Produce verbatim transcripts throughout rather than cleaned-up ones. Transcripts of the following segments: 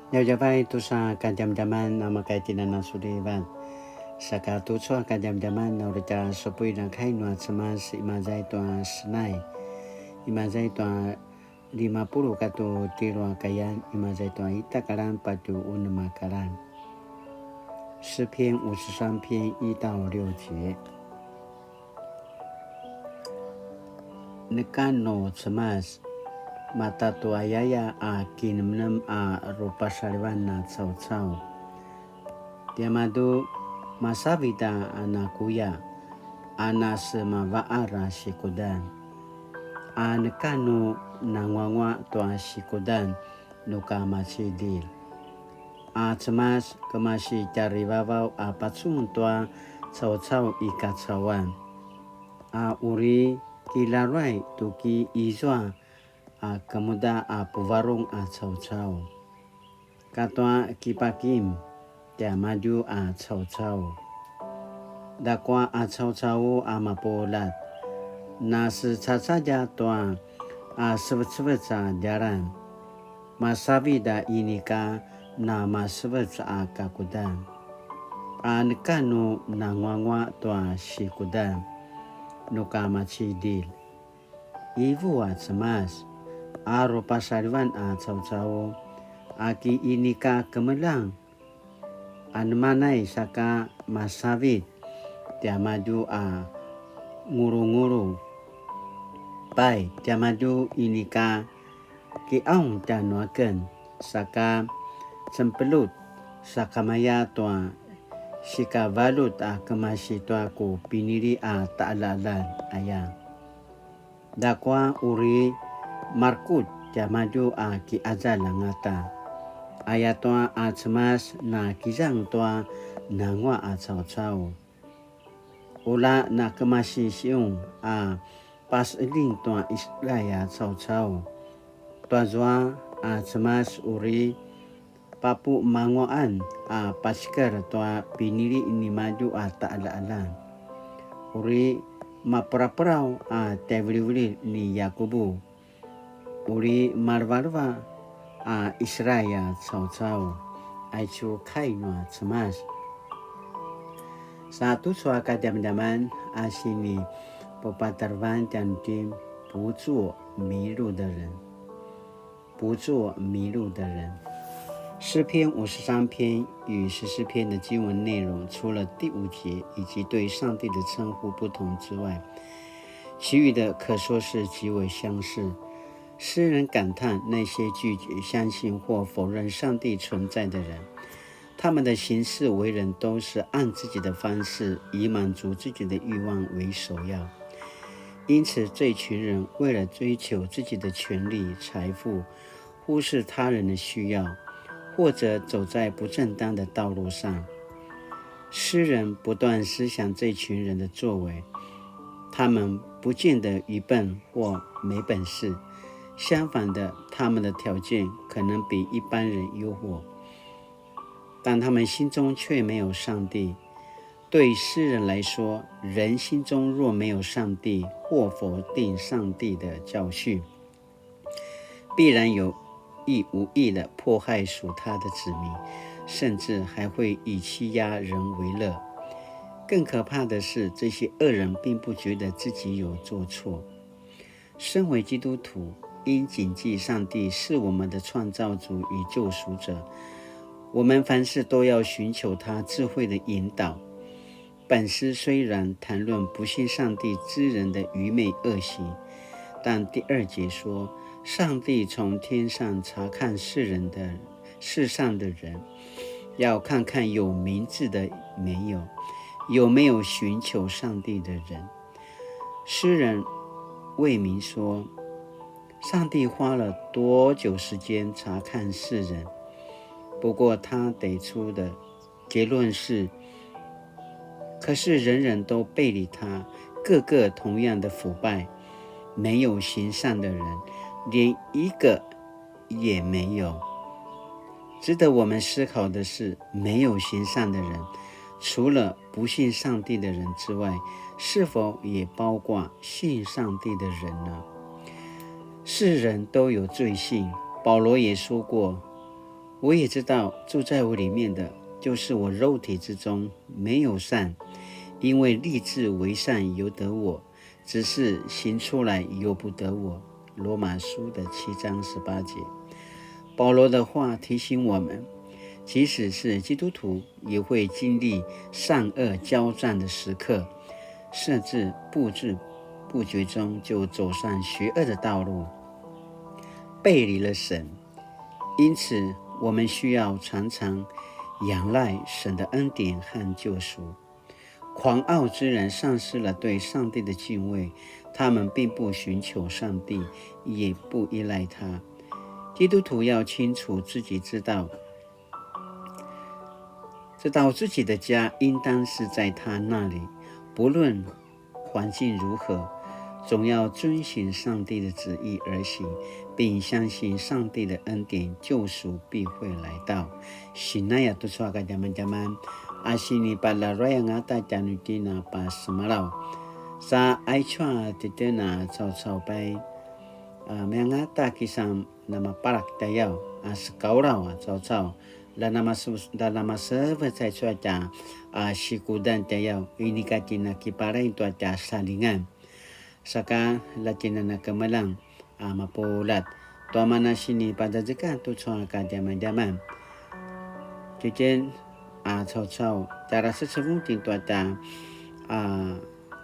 Djavadjavay tusa kadjamadjaman a makaitinan a sulivat. Saka tucu a kadjamadjaman na uri tja supuin a kai nua Cemas imaza i tua Senai. Imaza i tua lima puluq katua tjelu a kayan, imaza i tua ita kalan patje unem a kalan. 诗篇五十三篇一到六节。Neka nu Cemas, matatuayaya a kinemnem a rupasalivan a caucau. Tiamadju, masavid a nakuya, a nasemavaar a sikudan. A neka nu nanguanguaq tua sikudan nu ka macidilj. A Cemas kemasi tjarivavaw a pacun tua caucau i kacauan. A uri kilaruay tu ki izua a kemuda a puvarung a caucau. Katua kipakim tiamadju a caucau. Ljakua a caucau a mapuljat, nasecacadja tua a sevecevec a djalan. Masavid a inika namasevec a kakudan. A neka nu nanguanguaq tua sikudan nu ka macidilj. Ivu a Cemas, a rupasalivan a caucau, a ki inika kemeljang, anemanay saka masavid tiamadju a ngulungulu. Pai tiamadju inika kiqaung tjanuaken, saka cempelut sakamaya tua sikavaljut a kemasi tua ku pinili a taqaljaqaljan aya. Ljakua uri marekutj tiamadju a kiqazalj angata. Ayatua a Cemas na kizang tua nanguaq a caucau. Ula na kemasi Siung a paseqeljing tua Israil a caucau. Tuazua a Cemas uri papumanguaqan a pacikel tua pinili nimadju a taqaljaqaljan. Uri maperaperau a tjaivilivililj ni Yakubu. Uri malevaleva a Israil a caucau. Aicu kai nua Cemas. Sa tucu a kadjamadjaman a sini pupatarevan tjanuitjen 不做迷路的人。 不做迷路的人。诗篇五十三篇与十四篇的经文内容，除了第五节以及对上帝的称呼不同之外，其余的可说是极为相似。诗人感叹那些拒绝相信或否认上帝存在的人，他们的行事为人都是按自己的方式，以满足自己的欲望为首要。因此，这群人为了追求自己的权利、财富，忽视他人的需要，或者走在不正当的道路上。诗人不断思想这群人的作为，他们不见得愚笨或没本事，相反的，他们的条件可能比一般人优渥，但他们心中却没有上帝。对诗人来说，人心中若没有上帝，或否定上帝的教训，必然有意无意地迫害属他的子民，甚至还会以欺压人为乐。更可怕的是，这些恶人并不觉得自己有做错。身为基督徒，应谨记上帝是我们的创造主与救赎者，我们凡事都要寻求他智慧的引导。本诗虽然谈论不信上帝之人的愚昧恶行，但第二节说，上帝从天上查看世人的，世上的人，要看看有明智的没有，有没有寻求上帝的人。诗人未明说，上帝花了多久时间查看世人？不过他得出的结论是，可是人人都背离他，个个同样的腐败，没有行善的人，连一个也没有。值得我们思考的是，没有行善的人，除了不信上帝的人之外，是否也包括信上帝的人呢？世人都有罪性，保罗也说过，我也知道住在我里面的，就是我肉体之中没有善，因为立志为善由得我，只是行出来由不得我。罗马书的七章十八节。保罗的话提醒我们，即使是基督徒，也会经历善恶交战的时刻，甚至不知不觉中就走上邪恶的道路，背离了神。因此，我们需要常常仰赖神的恩典和救赎。狂傲之人丧失了对上帝的敬畏，他们并不寻求上帝，也不依赖他。基督徒要清楚自己知道，知道自己的家应当是在他那里，不论环境如何，总要遵循上帝的旨意而行，并相信上帝的恩典救赎必会来到。Sinaya tucu a kadjamadjaman, a sinipalaruay angata tjanuitjen a pasemalaw. Sa aicu a titjen a caucau pai, a, mayangata kisan namapalak tjayaw, a sekaulaw a caucau, la namas-, la namasevec aicu a tja, a, sikudan tjayaw, inika tjen a kipalaing tua tja salingan. Saka la tjen a na kemeljang, a, mapuljat tua mana sinipadjadjekan tucu a kadjamadjaman. Tjitjen, a, caucau, tjara secevung tjen tua tja, a,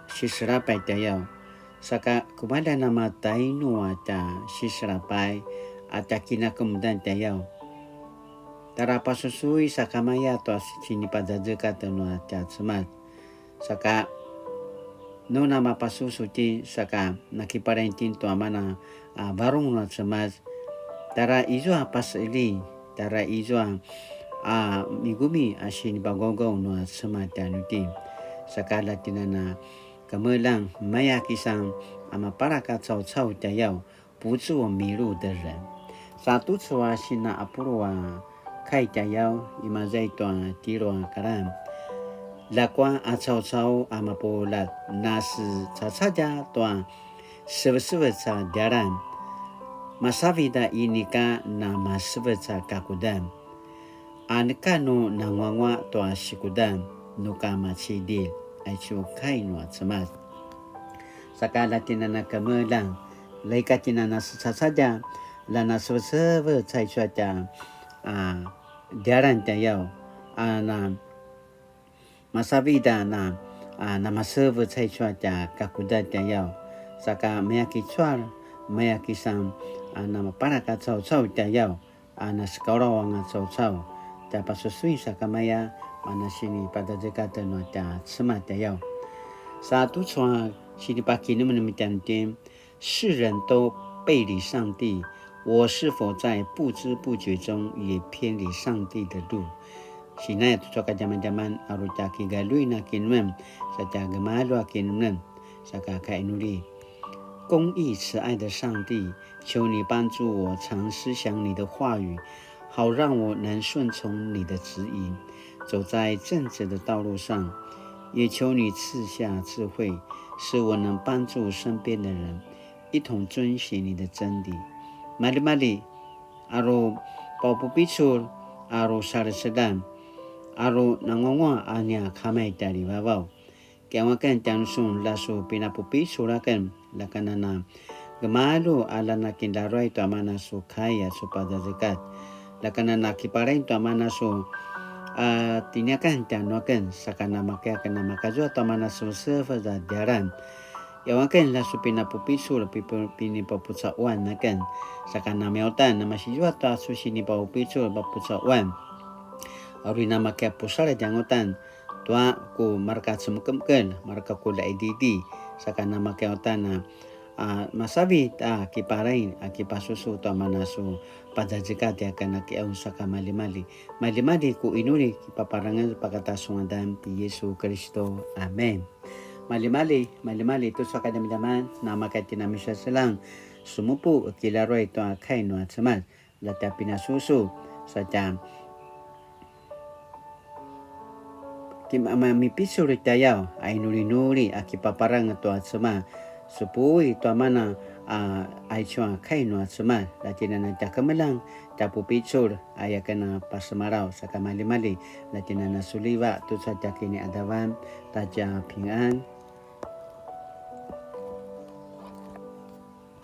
siselapay tjayaw. Saka kumalja namatainu a tja siselapay a tja kinakemudan tjayaw. Tjara pasusui sakamaya tua sinipadjadjekat nua tja Cemas. Saka nu namapasusu tjen saka nakipalaing tjen tua mana, a, varung nua Cemas. Tjara izua paseqeljing, tjara izua, a, migumi a sinipagawgaw nua Cemas tjanuitjen. Saka la tjen a na kemeljang maya kisan a mapalak a caucau tjayaw, 不做迷路的人. Sa tucu a sina apulu a kai tjayaw, imaza i tua tjelu a kalan. Ljakua a caucau a mapuljat, nasecacadja tua sevecevec a djalan. Masavid a inika namasevec a kakudan. A neka nu nanguanguaq tua sikudan, nu ka macidilj, aicu kai nua Cemas. Saka la tjen a na kemeljang, la ika tjen a na secacadja, la nasevecevec aicu a tja, a, djalan tjayaw, a na masavid a na, a, namasevec aicu a tja kakudan tjayaw. Saka maya kicual, maya kisan, a, namapalak a caucau tjayaw, a, nasekaulaw anga caucau, tja pasusui sakamaya, mana sinipadjadjekat nua tja Cemas tjayaw. Sa tucu a sinipakinemnem tjanuitjen, 世人都背离上帝，我是否在不知不觉中也偏离上帝的路？Sinaya tucu a kadjamadjaman, a ru tja kigaluin a kinemnem, sa tja gemalju a kinemnem, saka kainuli. 公义慈爱的上帝，求你帮助我常思想你的话语，好让我能顺从你的指引，走在正直的道路上。也求你赐下智慧，使我能帮助身边的人，一同遵循你的真理。Maljimalji, a ru paupupicul, a ru salesedan, a ru nanguanguaq a nia Kama i tjarivavaw. Kiqaung aken tjanusun, la su pinapupicul aken, la ka nana gemalju a la na kinlaruay tua mana su kai a su pazazekatj. La ka nana kipalaing tua mana su, a, tiniakan tjanuaken, saka namakiaken namakazua tua mana su sevecevec a djalan. Kiqaung aken la su pinapupicul, pipu-, pinipapucauan aken, saka namaya uta namasizua tua su sinipapupicul papucauan. A uri namakia pusaladj anga uta, tua ku mareka cemekemekelj, mareka ku laididi, saka namakia uta na, a, masavid a kipalaing a kipasusu tua mana su pazazekatj a kana kiqaung saka maljimalji. Maljimalji ku inuli kipaparangez pakata su ngadan ti Yisu Kiristu. Amen. Maljimalji, maljimalji tucu a kadjamadjaman, namaka tjen a misaseljang, sumupu kilaruay tua kai nua Cemas. La tja pinasusu, sa tja ki-, ma-, mipicul tjayaw a inulinuli a kipaparangez tua Cemas, supui tua mana a, aicu a kai nua Cemas, la tjinana tja kemeljang, tja pupicul, a yaken a pasemalaw, saka malimali, la tjinana suliva, tucu a tja kiniadavan, ta tja pingan,